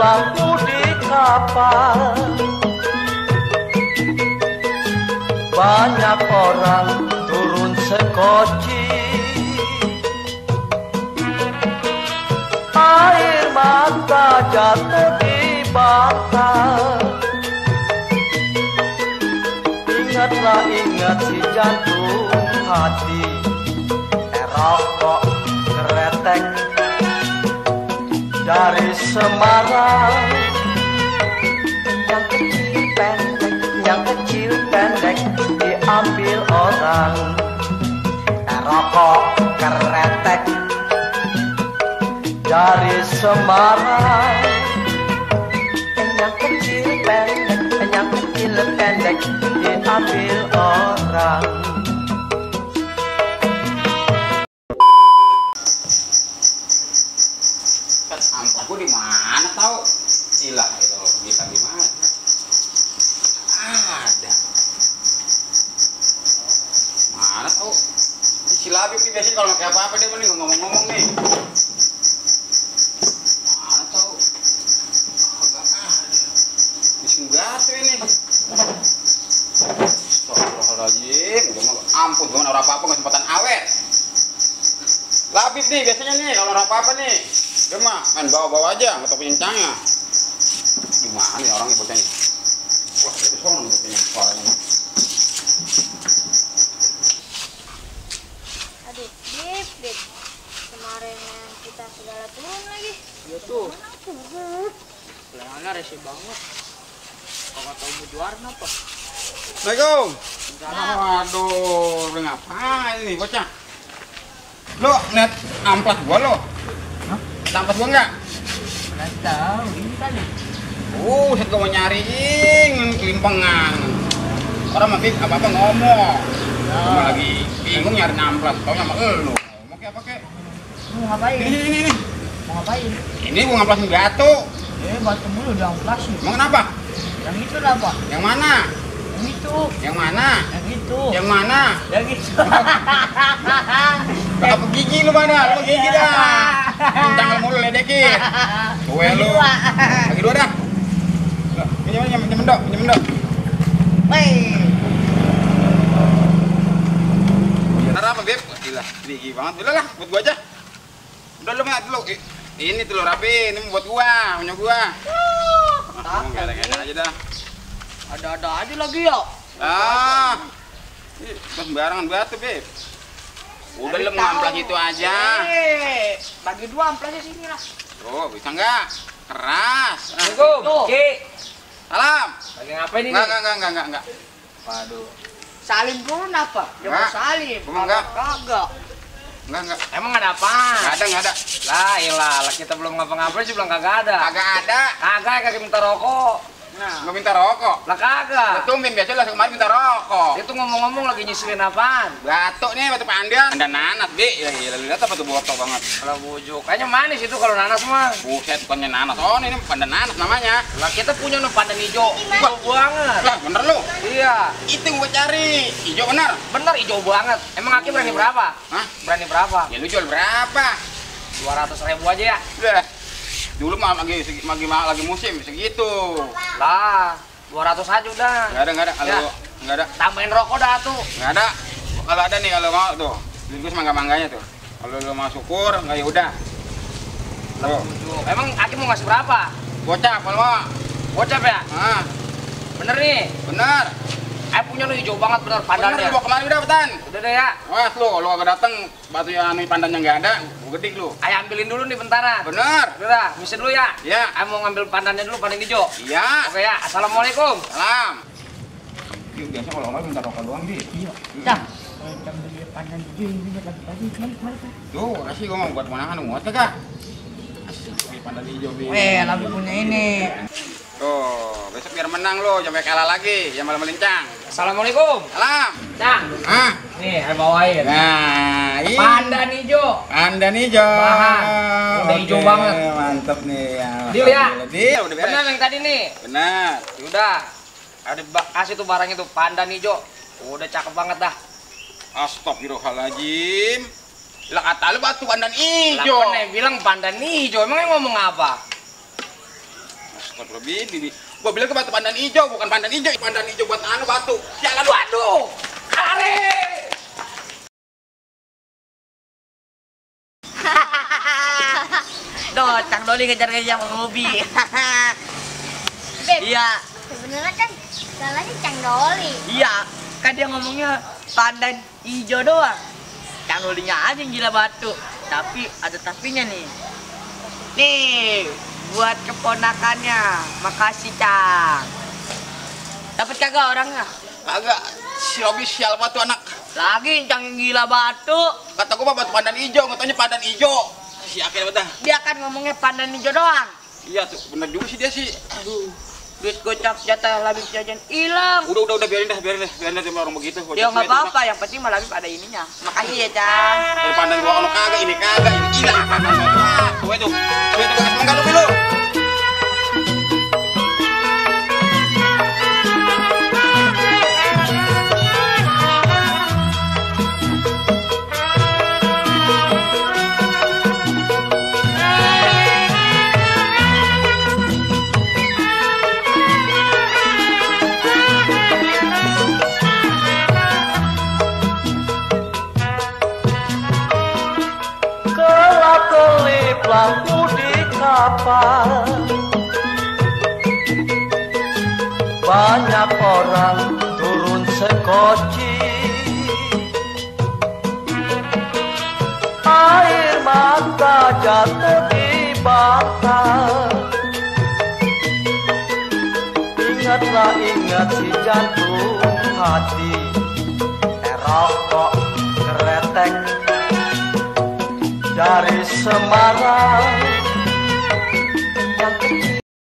lampu di kapal. Banyak orang turun sekoci, air mata jatuh di bata. Ingatlah, ingat si jantung hati, rokok keretek dari Semarang. Yang kecil pendek, yang kecil pendek diambil orang. Rokok keretek dari Semarang. Yang kecil pendek, yang kecil pendek diambil orang. Ampun, gue di mana tahu? Ilah itu kita di mana? Ada. Mana tahu? Si Labib nih biasanya kalau pakai apa-apa dia mending ngomong-ngomong nih. Mana tahu? Agak ada. Mesin batu ini. Astagfirullahaladzim. Ampun, gue naruh apa-apa nggak sempatan awet. Labib nih biasanya nih kalau naruh apa-apa nih. Dia mah main bawa-bawa aja, nggak tahu penyencangnya. Gimana nih orangnya bocahnya? Wah, itu sono bocahnya suaranya. Aduh, Dip. Kemarin yang kita segala turun lagi. Iya tuh. Pelangannya rese banget. Kagak tahu mau juara apa. Assalamualaikum. Waduh, udah ngapain nih bocah? Lo ngeliat amplas gua lo? Hah? Amplas gua enggak? Nggak tahu, ini tadi. Set gua mau nyariin kelimpangan. Orang mah apa-apa ngomong. Gua lagi bingung nyari amplas, taunya sama elu. Mau kayak apa kek? Mau ngapain? Ini. Mau ngapain? Ini gua ngamplasin batu. Batu mulu udah amplasin. Emang kenapa? Yang itu apa? Yang mana? Yang itu. Yang mana? Yang itu. Yang mana? Yang itu. Apa gigi lu mana? Lu gigi dah. Jangan mulu ledekin. Gue lu. Lagi dua dah. Pinjam mendok. Wey. Bener apa, Beb? Gila, gigi banget. Udah lah, buat gua aja. Udah lu nggak dulu. Ini telur rapi, ini buat gua, punya gua. Ada aja dah. Ada aja lagi ya. Sembarangan batu, Beb. Udah lu ngamplas itu aja. Bagi dua amplasnya sini lah. Oh, bisa nggak? Keras. Assalamualaikum. Ki. Salam. Lagi ngapain ini? Enggak. Waduh. Salim dulu apa? Dia mau salim. Enggak. Kagak. Enggak. Emang ada apa? Nggak ada. Lah, iyalah, kita belum ngapa-ngapain sih bilang kagak ada. Kagak ada. Kagak minta rokok. Nah, Nggak minta rokok. lah kagak. Tumben biasa langsung kemarin minta rokok. Itu ngomong-ngomong lagi nyusulin apaan? Batuk nih, batu pandan. Ada nanas, Bi. Ya gila, lihat apa tuh botol banget. Kalau bujuk, kayaknya manis itu kalau nanas mah. Buset, bukannya nanas. Oh, ini pandan nanas namanya. Lah kita punya nih pandan hijau. Hijau banget. Lah, bener lu. Iya. Itu yang gua cari. Hijau bener. Bener hijau banget. Emang Aki berani berapa? Hah? Berani berapa? Ya lu jual berapa? 200.000 aja ya. Udah. Dulu mah lagi musim segitu. Lah, 200 aja udah. Enggak ada. Kalau Ya. enggak ada. Tambahin rokok dah tuh. Enggak ada. Kalau ada nih kalau mau tuh. Duit gua semangga-mangganya tuh. Kalau lu mau syukur, enggak ya udah. Tuh. Bujuk. Emang Aki mau ngasih berapa? Gocap kalau mau. Gocap ya? Ah, Bener nih. bener. Punya lu hijau banget bener Bener pandannya. lu bawa kemari udah, Betan. Udah deh ya. Wah, lu kalau agak dateng batu yang anu pandannya nggak ada, gua gedik lu. Ambilin dulu nih bentaran. Bener. Udah dah, misi dulu ya. Ya. Mau ngambil pandannya dulu, pandan hijau. Iya. Oke ya, assalamualaikum. Salam. Biasa kalau orang minta rokok doang, Di. Iya. Dah. Kita beli pandan hijau ini lagi. Tuh, kasih gua mau buat manahan muat kagak? Asik, pandan hijau, Bi. Lagi punya ini. Tuh, besok biar menang lo, sampai kalah lagi, yang malah melincang. Assalamualaikum. Salam. Dah. Ah. Nih, saya bawain. Nah, ini Pandan hijau. pandan hijau. Bahan. Udah hijau banget. Mantep nih. Deal ya? Deal, udah beres. Benar yang tadi nih. Benar. Udah. Ada kasih tuh barang itu pandan hijau. Udah cakep banget dah. Astagfirullahaladzim. Lah kata lu batu pandan Lah hijau. kan bilang pandan hijau. Emangnya ngomong apa? Kontrol bini. Gua bilang ke batu pandan hijau, bukan pandan hijau. Pandan hijau buat anu batu. Jangan waduh. Are. Doh, Cang Doli ngejar-ngejar sama Ngobi. Beb, Iya, sebenarnya kan salahnya Cang Doli. iya. Kan dia ngomongnya pandan hijau doang. Cang Dolinya aja yang gila batu. Tapi ada tapinya nih. Nih, buat keponakannya. Makasih, Cang. Dapat kagak orangnya? Kagak. Si Robi sial batu anak. Lagi Cang yang gila batu. Kata gua batu pandan hijau, katanya pandan hijau. Si akhirnya betah. Dia kan ngomongnya pandan hijau doang. Iya tuh, bener juga sih dia sih. Aduh, duit gocap jatah Labib jajan hilang. Udah biarin dah sama orang begitu. Ya nggak apa-apa, yang penting malah Labib ada ininya. Makasih ya, Cang. Dari pandang gua kalau kagak ini hilang. Tuh itu bekas mangga lu. Kelap-kelip lampu di kapal, banyak orang turun sekoci. Air mata jatuh di bantal. Ingatlah ingat si jantung hati, rokok keretek dari Semarang yang kecil